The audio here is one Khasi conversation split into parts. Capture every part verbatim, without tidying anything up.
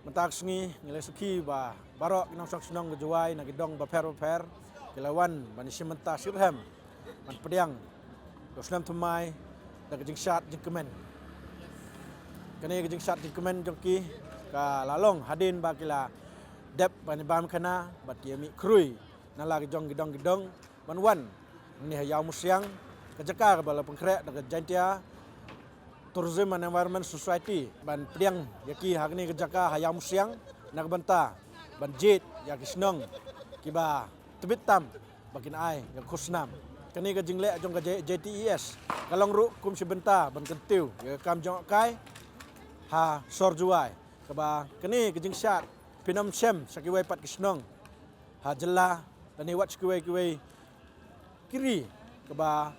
Mynta ka sngi ngi la sakhi ba baroh ki nongshong shnong ka Jowai na ki dong bapher bapher ki la wan ban ïashim bynta shitrhem ban pdiang ïa u snem thymmai da ka jingshad jingkmen. Kane ka jingshad jingkmen jong ki ka la long hadien ba ki la dep ban ïabam khana bad ki ïa mih khrui na la ki jong ki dong ki dong ban wan hangne ha Ïawmusiang, ka jaka kaba la pynkhreh da ka Jaintia Tourism and Environment Society ban pdiang ïa ki hangne ka jaka ha Ïawmusiang na ka bynta ban jied ïa ki shnong kiba tbit tam ba kin ai ïa ka khusnam. Kane ka jingleh jong ka J-, J T E S ka long ruh kum shi bynta ban kyntiew ïa ka kam jong ka kai ha sor Jowai, kaba kane ka jingshad phin ym shem sha kiwei pat ki shnong ha jylla lane wat sha kiwei kiwei ki ri kaba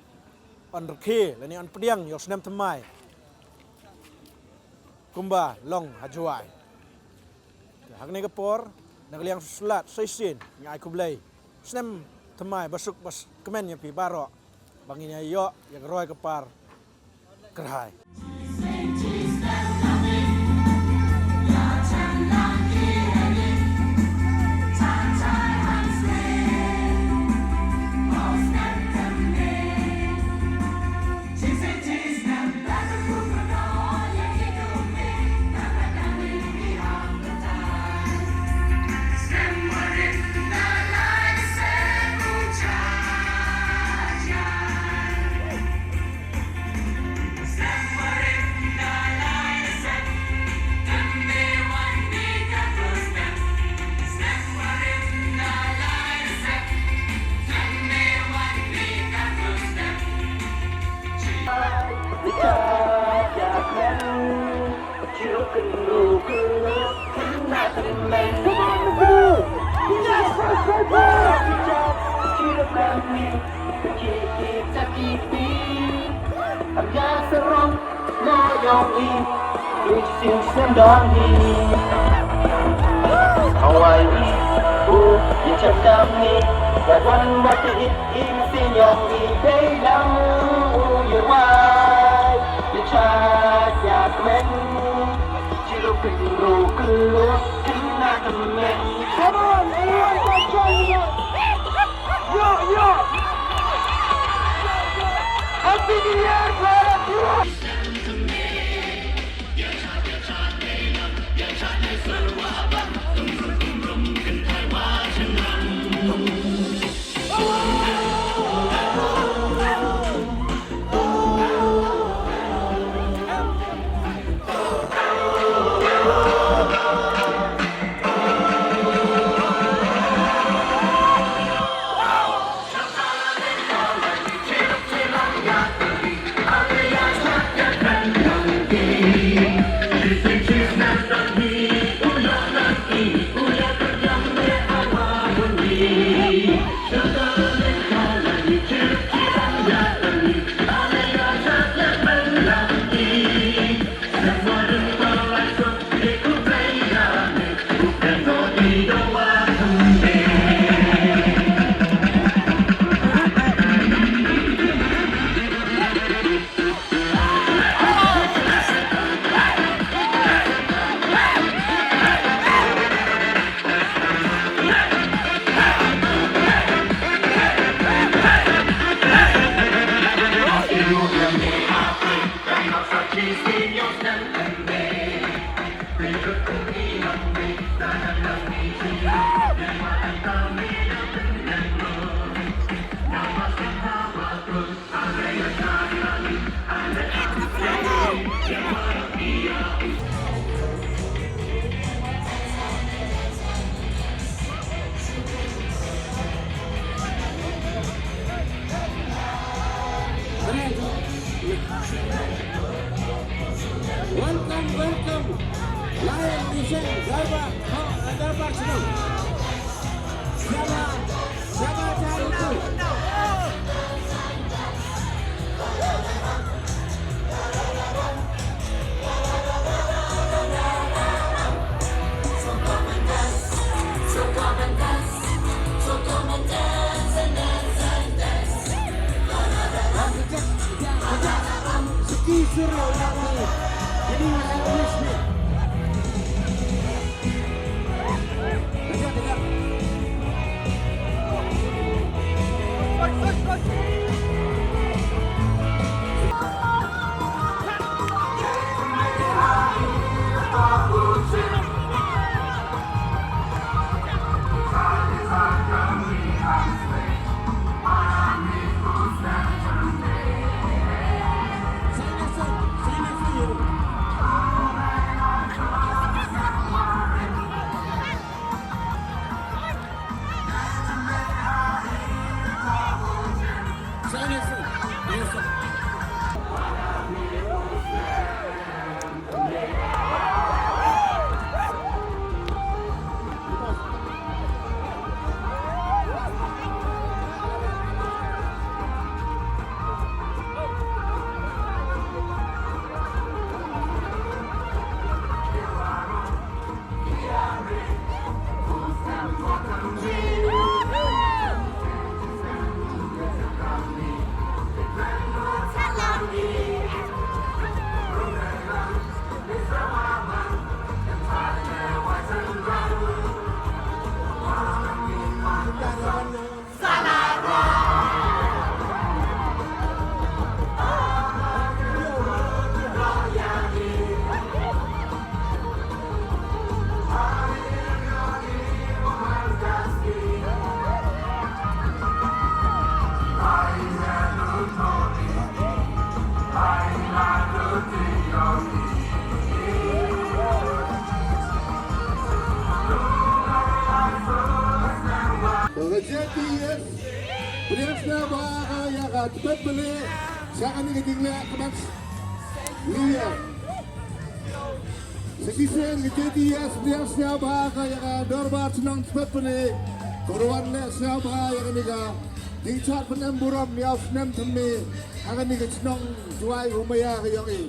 yn rakhe lane yn pdiang ïa u snem thymmai kumba long ha Jowai. Te ha kane ka por na ka liang shu slat sa shisien ngi ai khublei snem thymmai basuk bas kmen ïa phi baroh ba ngin ïa ïoh ïa ka roi ka par kyrhai. Come on, everyone, come join me. Yo, yo. Happy New Year, Bharat Diwas. Welcome, welcome. Lion is Darbar, ha, darbar shnong. Shnong, shnong, shnong. Ka J T S, pdiang sngewbha ïa ka Tbet Pynleh sha kane ka jingleh kmen. Sa shisien ka J T S pdiang sngewbha ka ïa ka dorbar chnong Tbet Pynleh. Ka ruwan leh sngewbha ïa kane ka jingshad pynem burom ïa u snem thymmai ha kane ka chnong Jowai Umaya ka ïong i.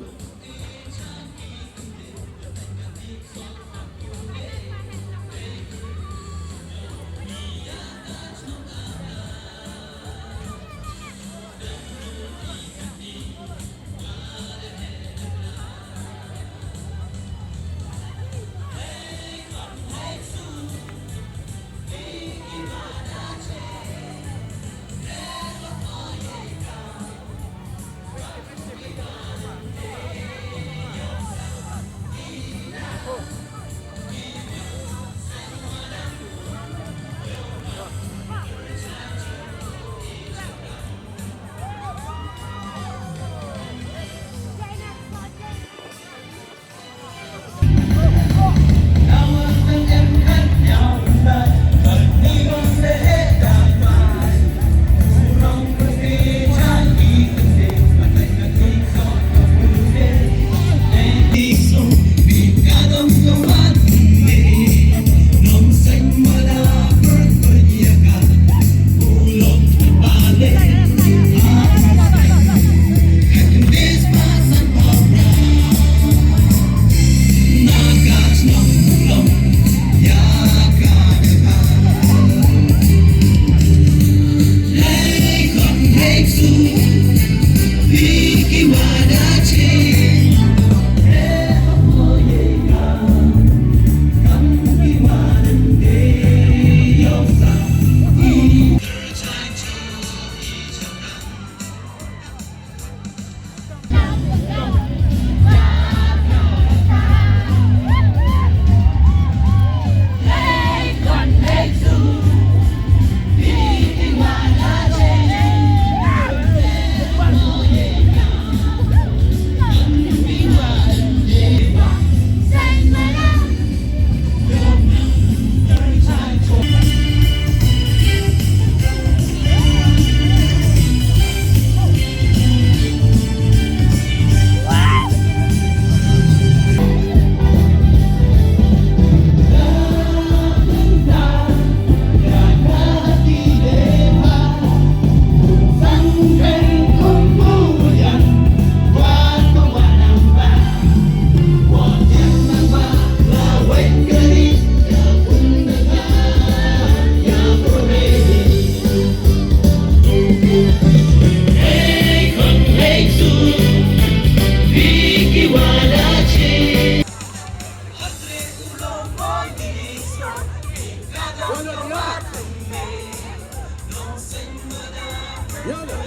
Hello.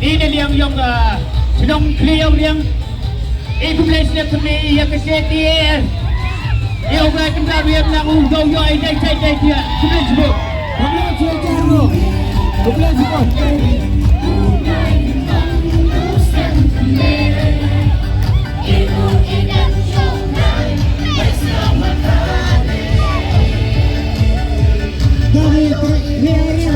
Ine liang yong, ah, chnong Kliau liang. Ibu bless na kami ya ke J T S. Yo ga kenda riam lang u go yo ai dai dai dai dia. Kami cuba. Kami cuba. Kami cuba. Dari Kliau liang.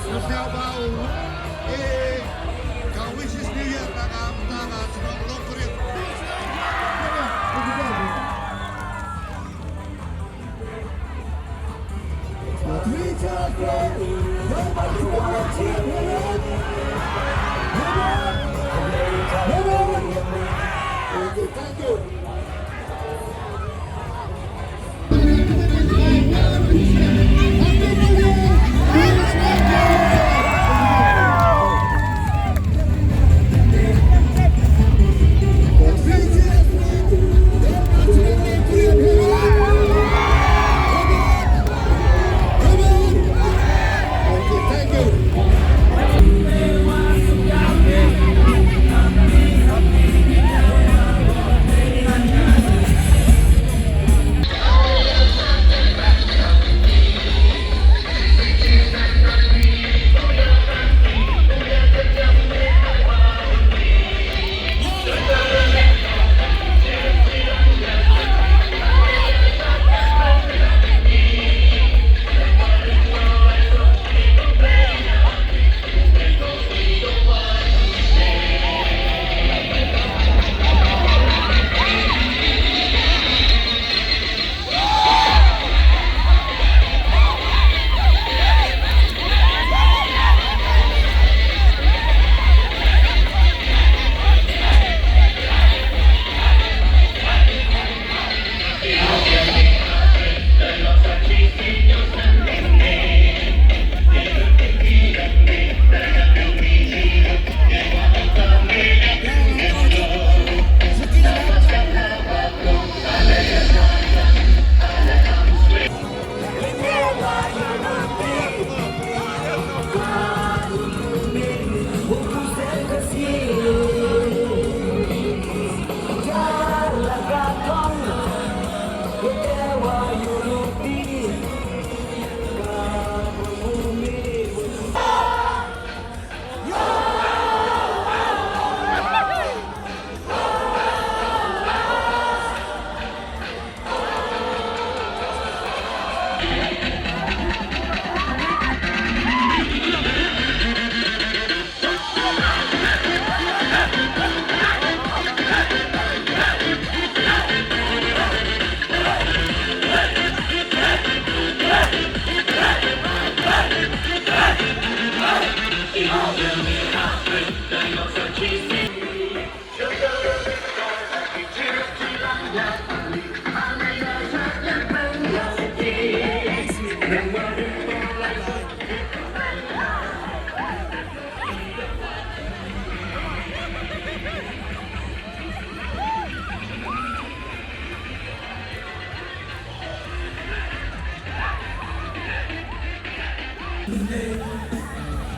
Ka sñiawbha u, eh, ka wishes New Year na ka bynta ka shnong Longkhrip. Thank you.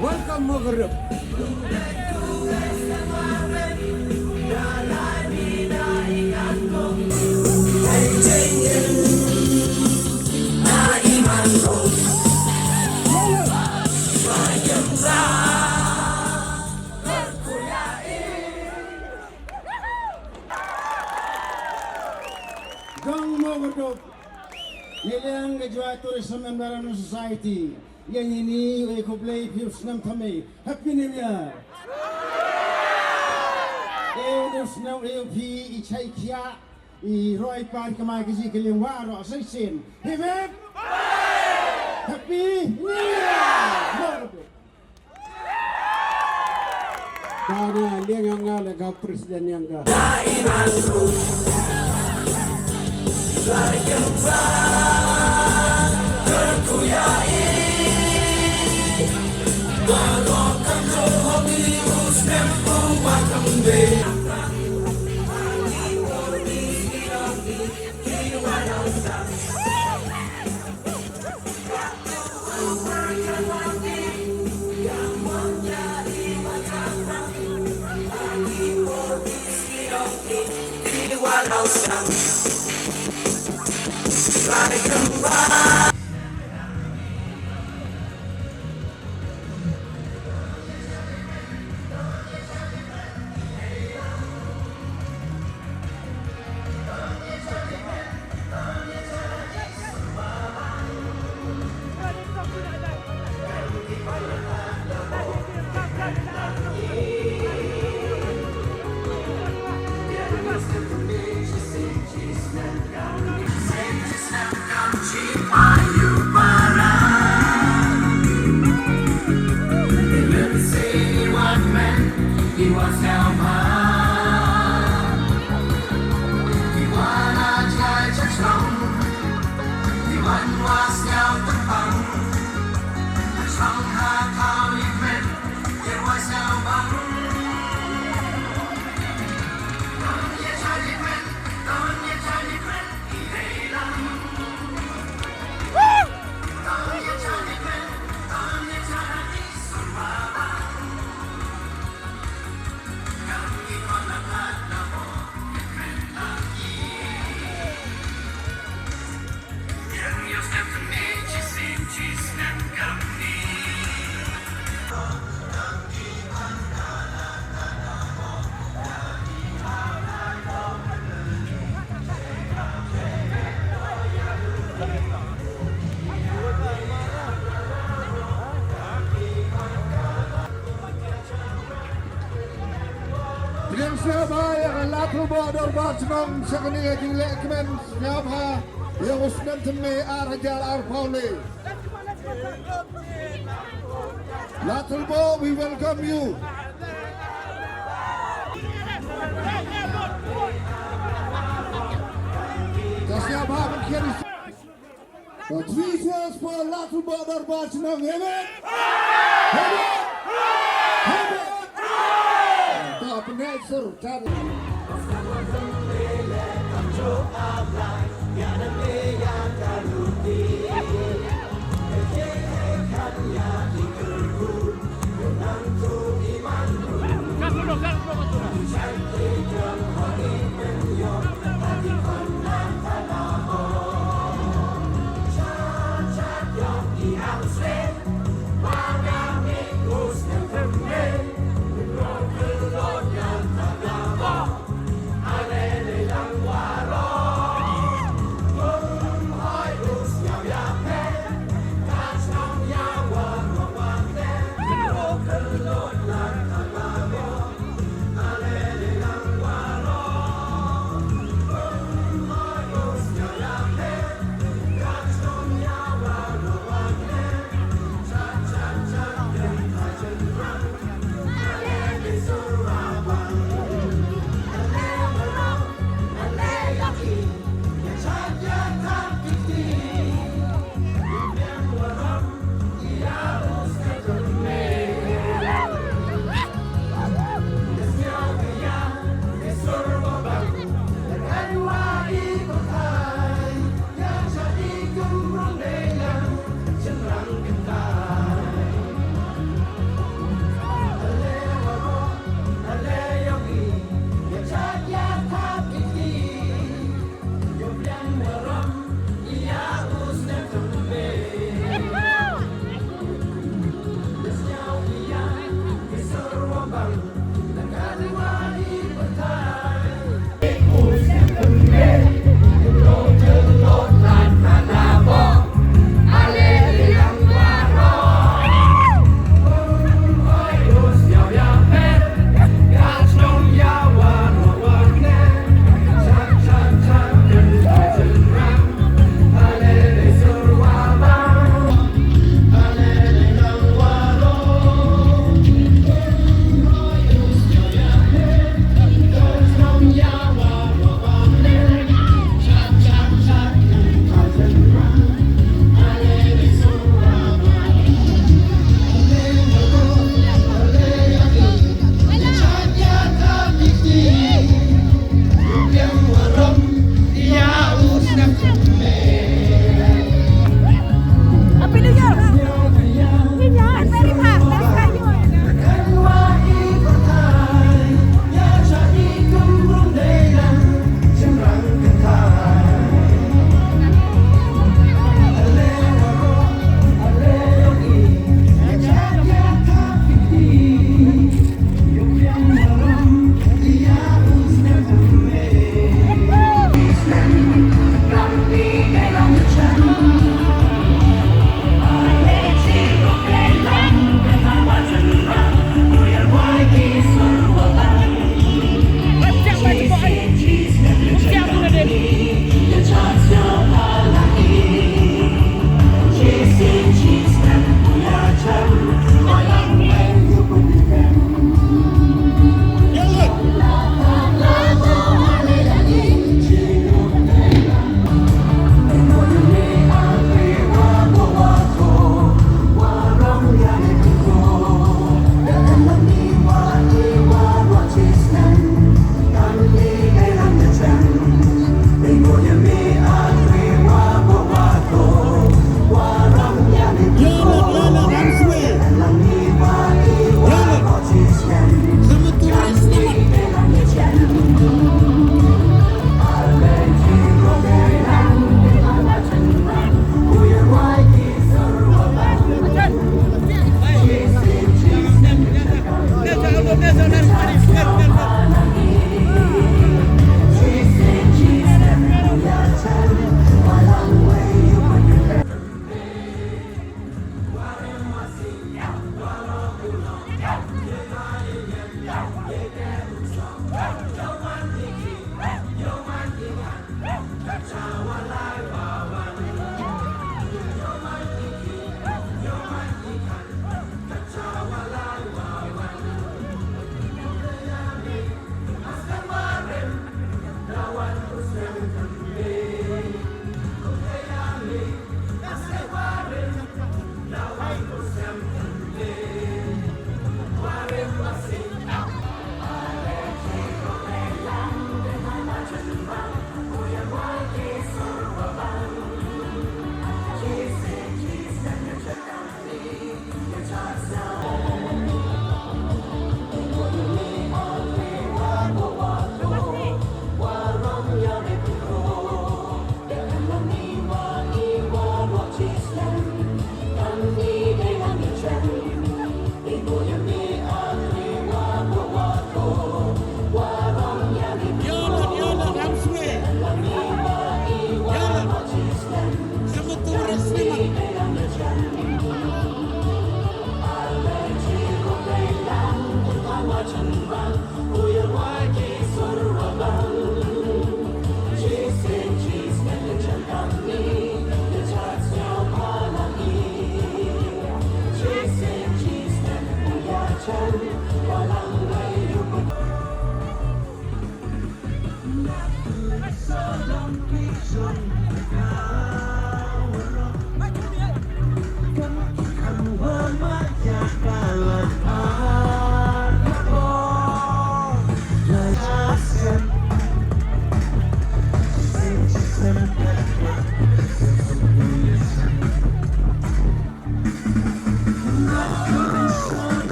Welcome, Mogorok. Dang Mogorok. Ngi liang ka Jowai Tourism Environment Society. Ïa ngi ni, eh, khublei phi u snem thymmai. Happy New Year. Eh, u snem, eh, phi i chai khia, i roi pan kama ki ji ki liang wa ro sa shisien. Hip hip. Happy New Year. Ka na liang ïa nga leh ka president ïa nga. Sngewbha ïa ka Ladthadlaboh Dorbar Shnong sha kane ka jinglehkmen sngewbha ïa u snem thymmai ar hajar arphew lai. Ladthadlaboh, we welcome you. Ka sngewbha ban khian. Three cheers for Ladthadlaboh Dorbar Shnong. Hemit! Hemit! Hemit! Ta pynheh sur ta.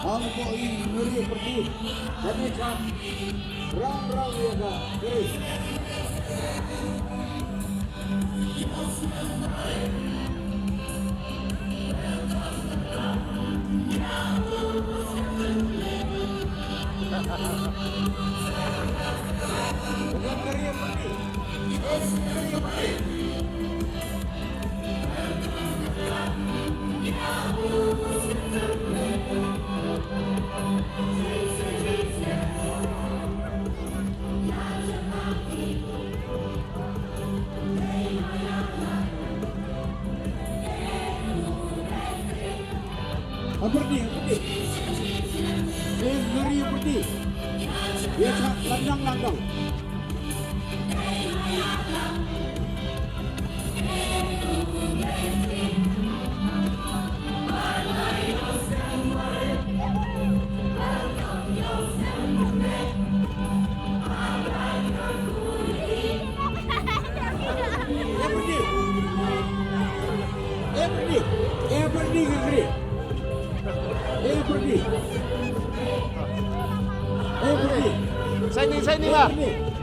Ang ko i ngeri perti. Kami cam. Rang rang ya ka ngeri. Aperti, aperti. Eh, ngeri aperti. Ya, sa, landang, landang. Everybody, everybody, everybody. Everybody. Everybody. Signing, signing lah. Everybody.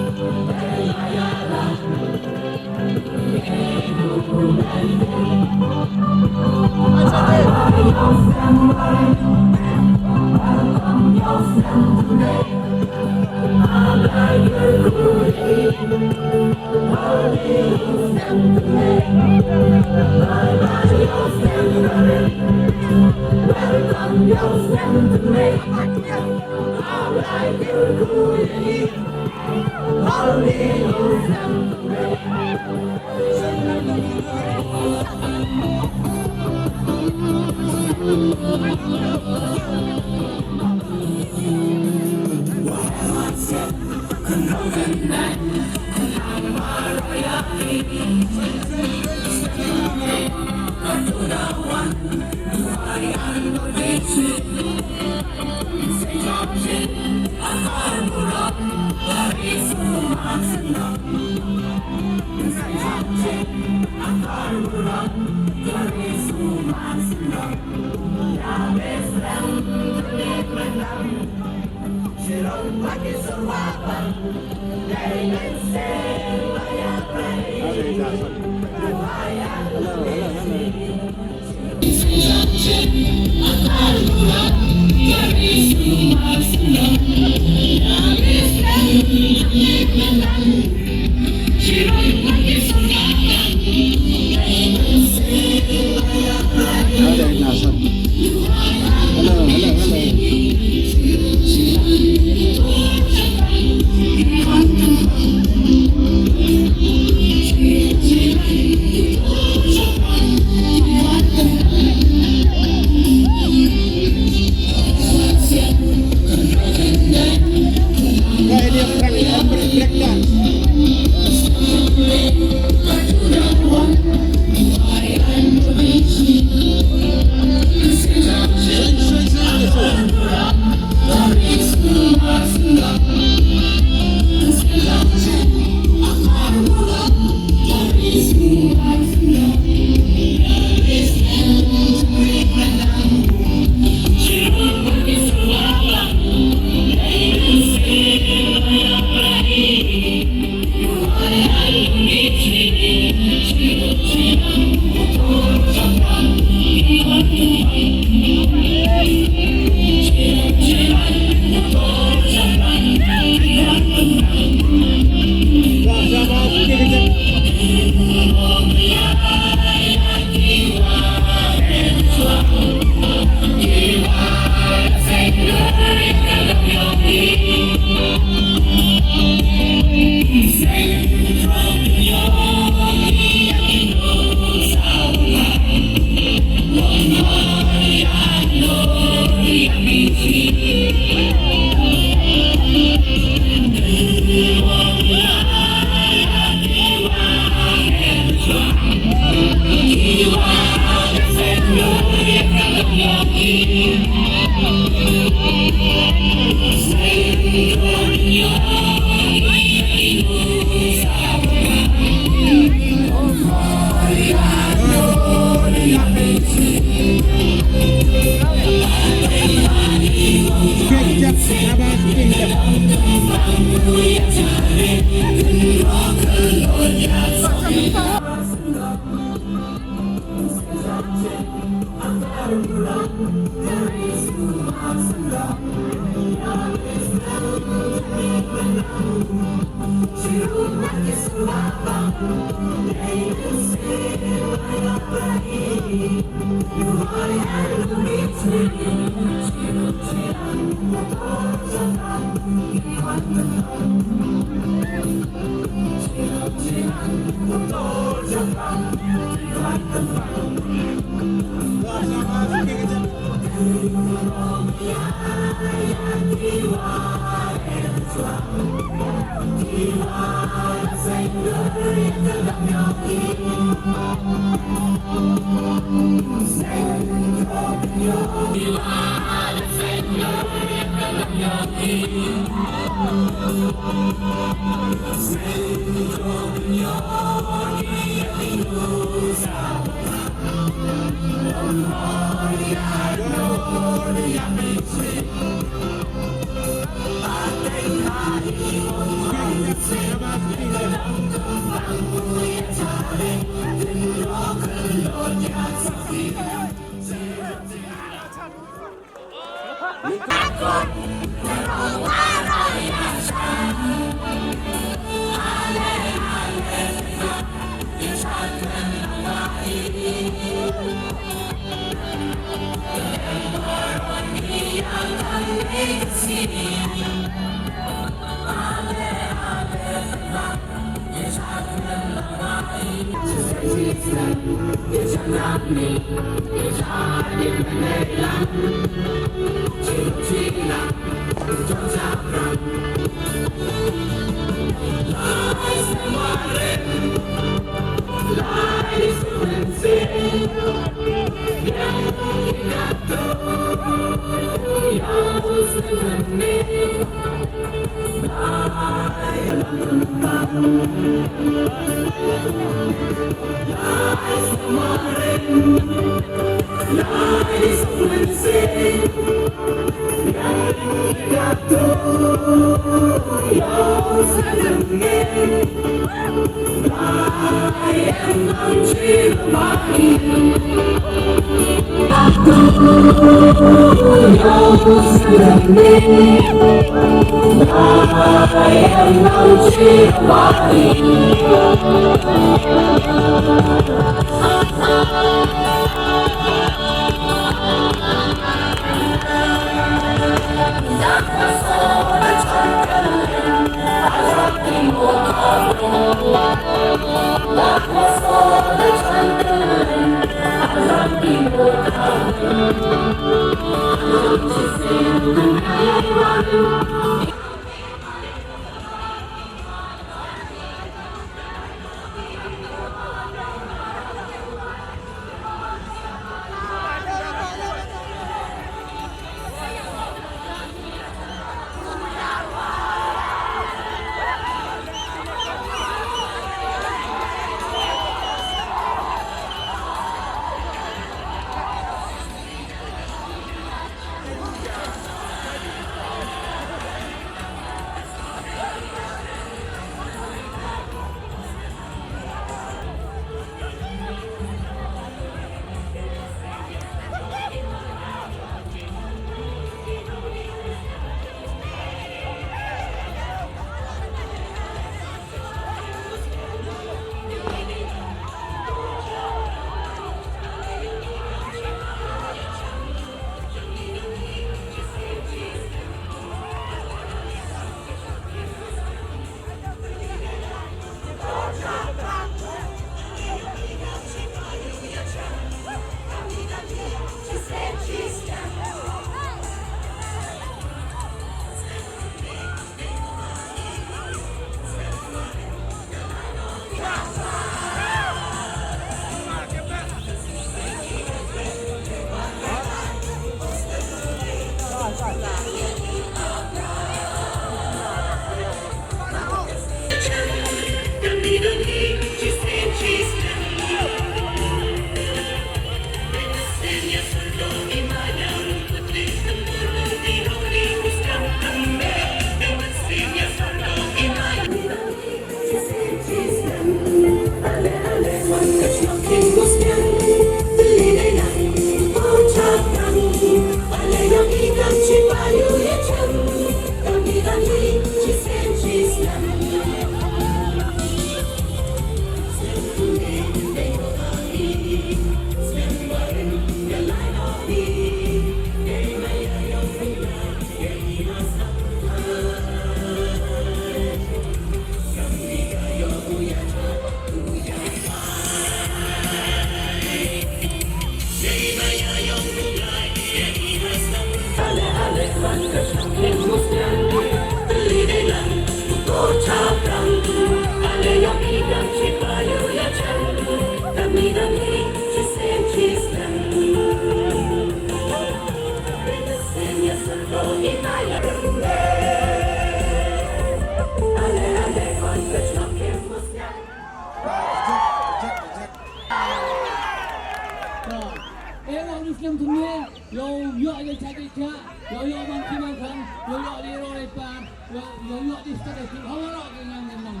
Ïoh, ïoh ïa ka jingkyrkhu, ïoh, ïoh ban ki ban khang, ïoh, ïoh di roi par, ïoh, ïoh, ïoh di stad di tip, hawa rok ki nang ki nang.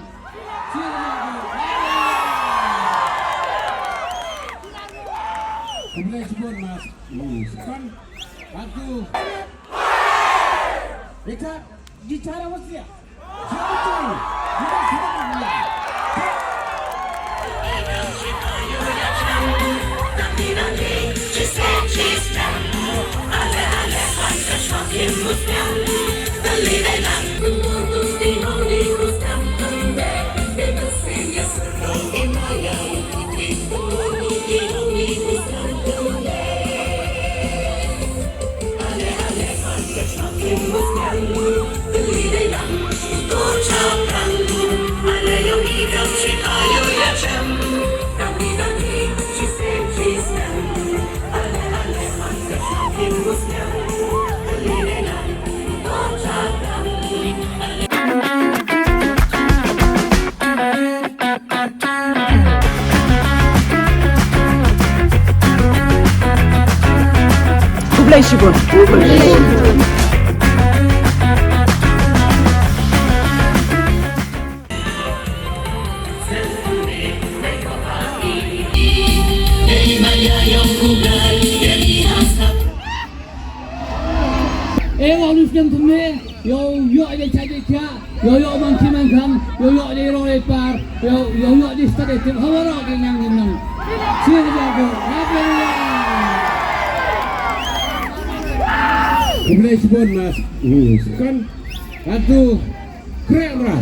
Sila ïoh, ïoh. Khublei shibun mas. Hmm, sekan. Satu. Richard, di cara wasia. Khublei shibun. Eh, wa lus kem tum ne, ïoh, ïoh, ïa, cha, cha, cha, ïoh, ïoh, ban ki man kham, ïoh, ïoh, ïa, ro, ïa, par, ïoh, ïoh, ïoh, di stad di tip, hawa rok ki nang, ki nang. Sila ïoh, ïoh, ïoh, ïoh. Khublei shibun mas. Hmm, sekan. Satu. Khreh ra.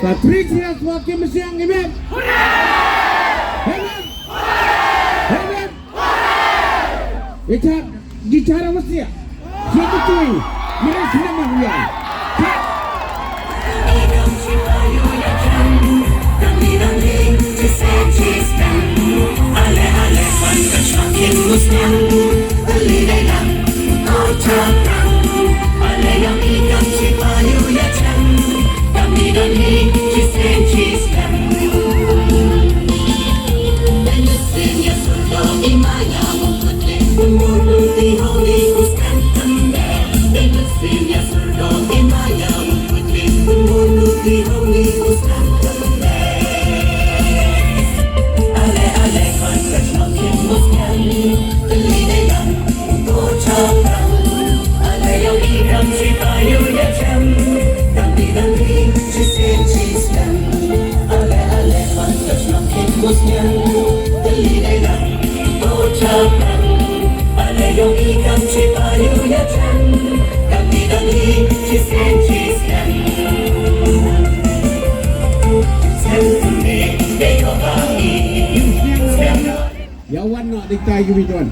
Sa three cheers for Kim Masiang, amen. Amen. Amen. Richard, di cara wasia. Siapa tu? Mari selamat ya. Ïa wan noh dei tai ki wi don.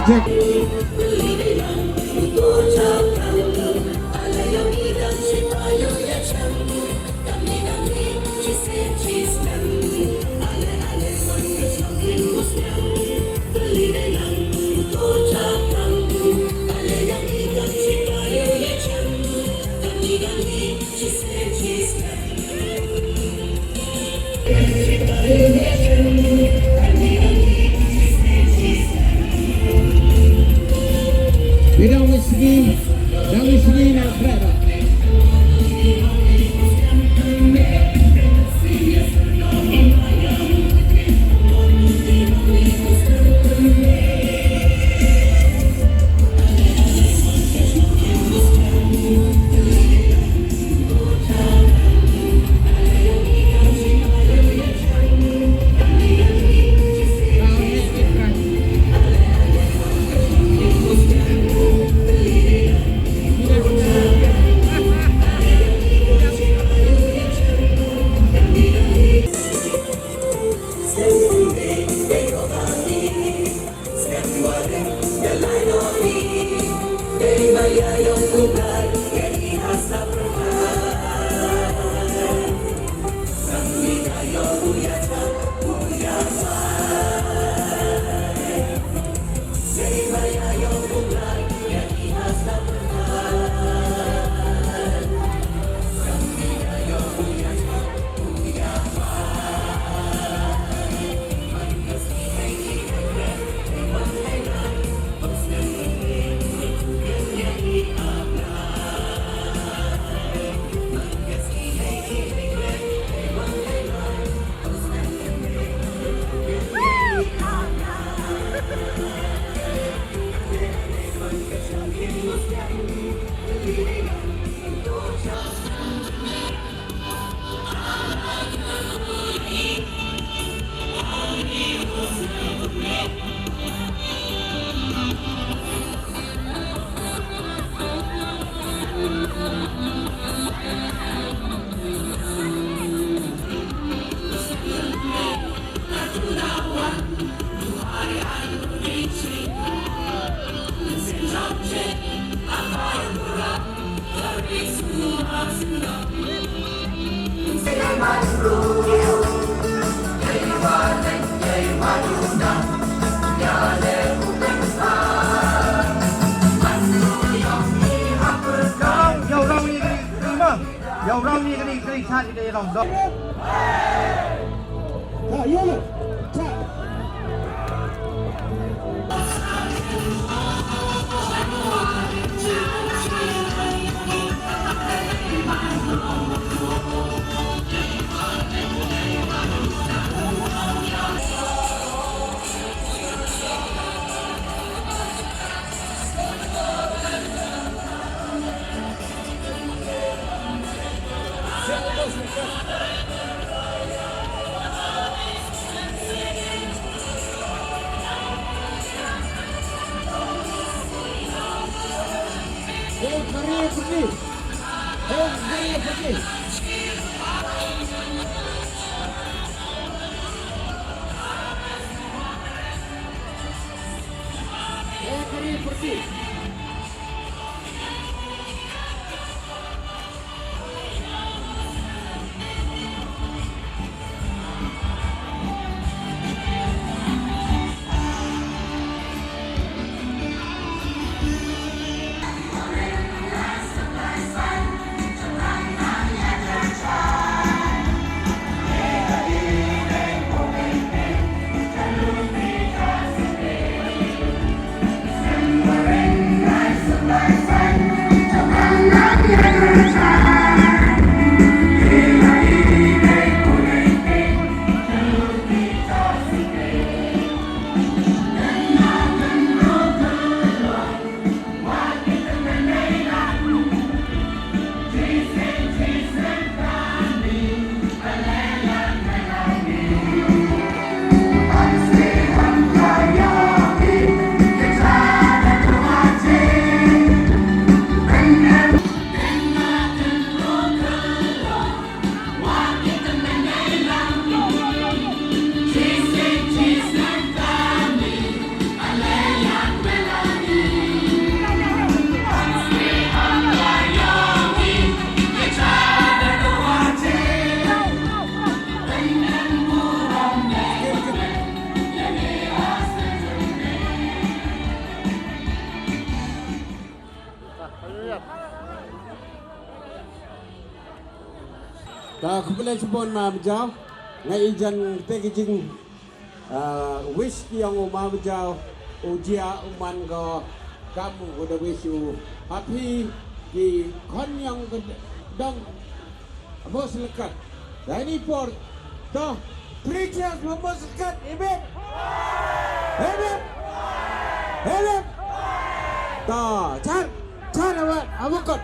Check. Wi dang wi sngi, dang wi sngi na khreh ba. Ka khublei shibun ma Bajau. Nga i jan te ki jing, ah, wish ki yong u ma Bajau u jia u man ko kam u da wish u happy ki khon yong ka dong. Amos Lekat. Dani por. To. Three cheers for Amos Lekat. Ibit. Ibit. Ibit. To. Char. Char awat. Abukot.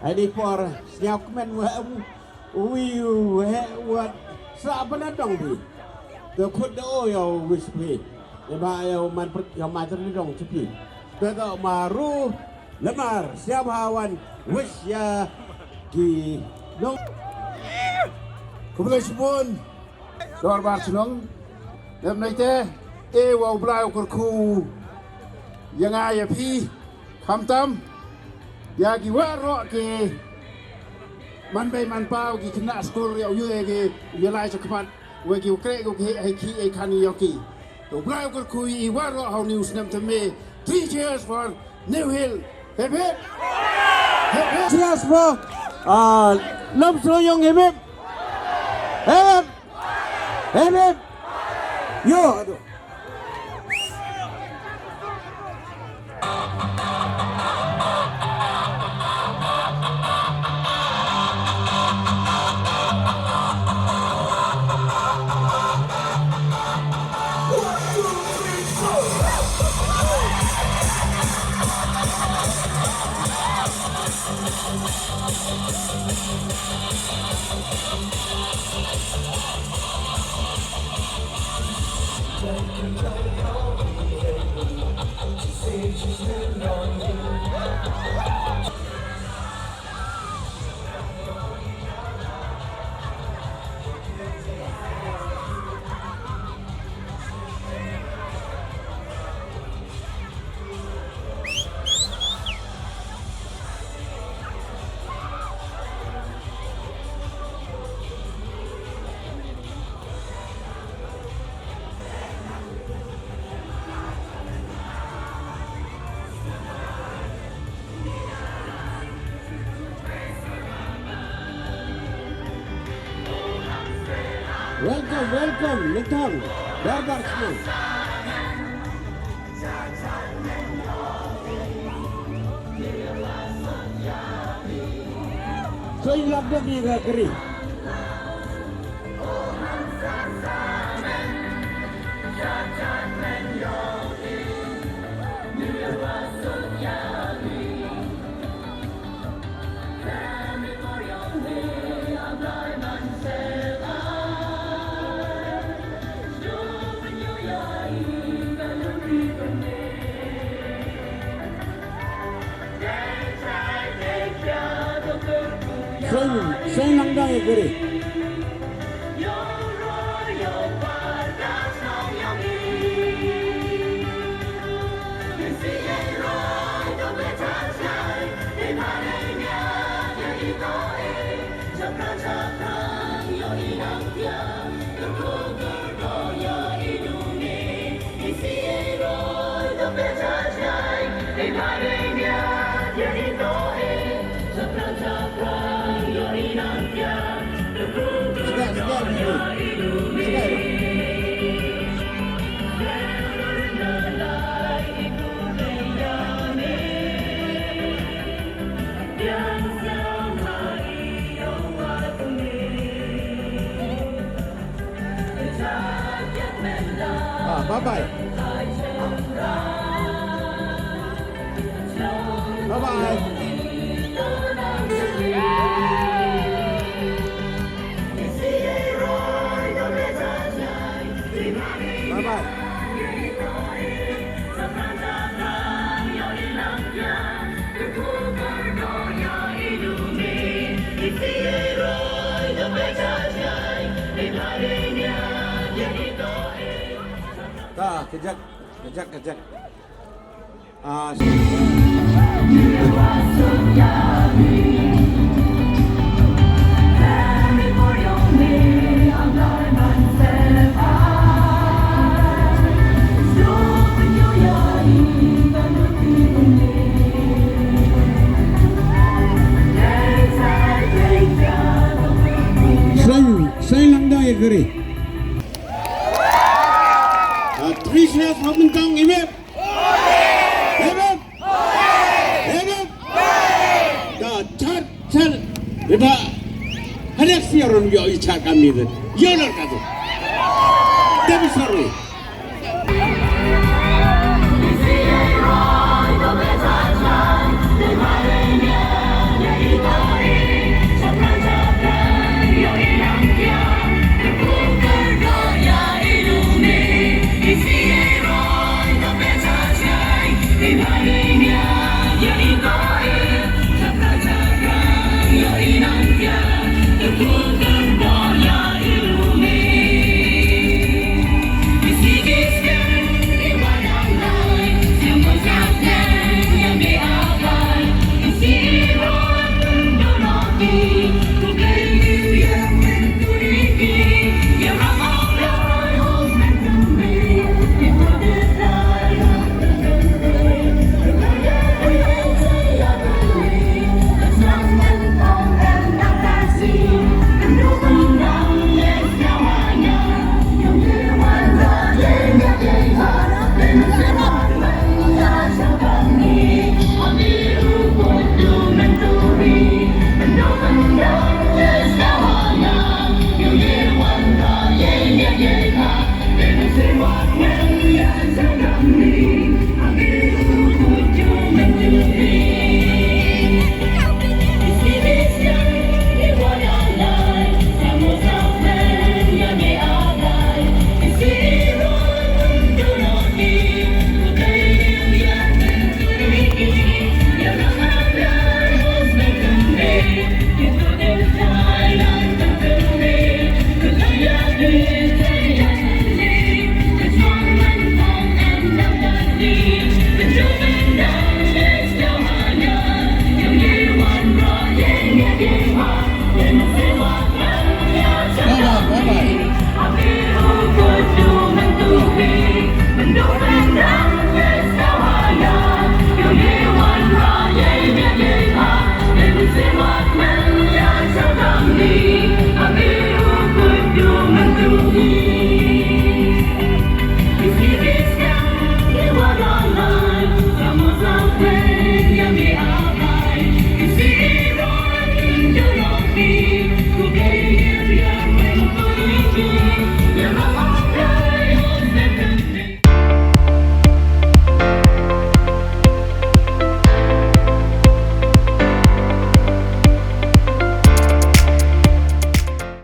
Ai di por sñiaw kmen wa em wi wa he wa sa bana dong bi. Da khut da o ya wis bi. Eba ya man per ya ma ter dong cepi. Te ka maru lemar siap hawan wis ya ki dong. Khublei shibun. Dorbar chnong. Lem nai te e wa u Blai u kyrkhu ya nga ya phi. Khamtam ya ki waroh ki man bei man pau ki khynnah skul ya u yu e ki ya lai cha khmat wa ki u kreh ki u ki hei ki e khan yong ki. To Blai u kyrkhu i waroh ha u ni u snem te me. Three cheers for New Hill. Hip hip. Hip hip. Cheers for uh, Lom Sro Yong hip hip. Hip hip. Hip hip. Yo, aduh. Welcome, welcome, Lithang, Dorbar Chnong. Soy lak dok ni ka kri. Seng, seng langdang ya kiri. Ah, bye bye. Bye bye. Bye bye. Ta, kejak, kejak, kejak. Ah, Seng, seng langdang ya kiri. Ah, three cheers for Myntong, hip hip. Hip hip. Hip hip. Da char, char. Ida. Hadak siaron yo i char kami de. Yo lar katu. Tapi sorry.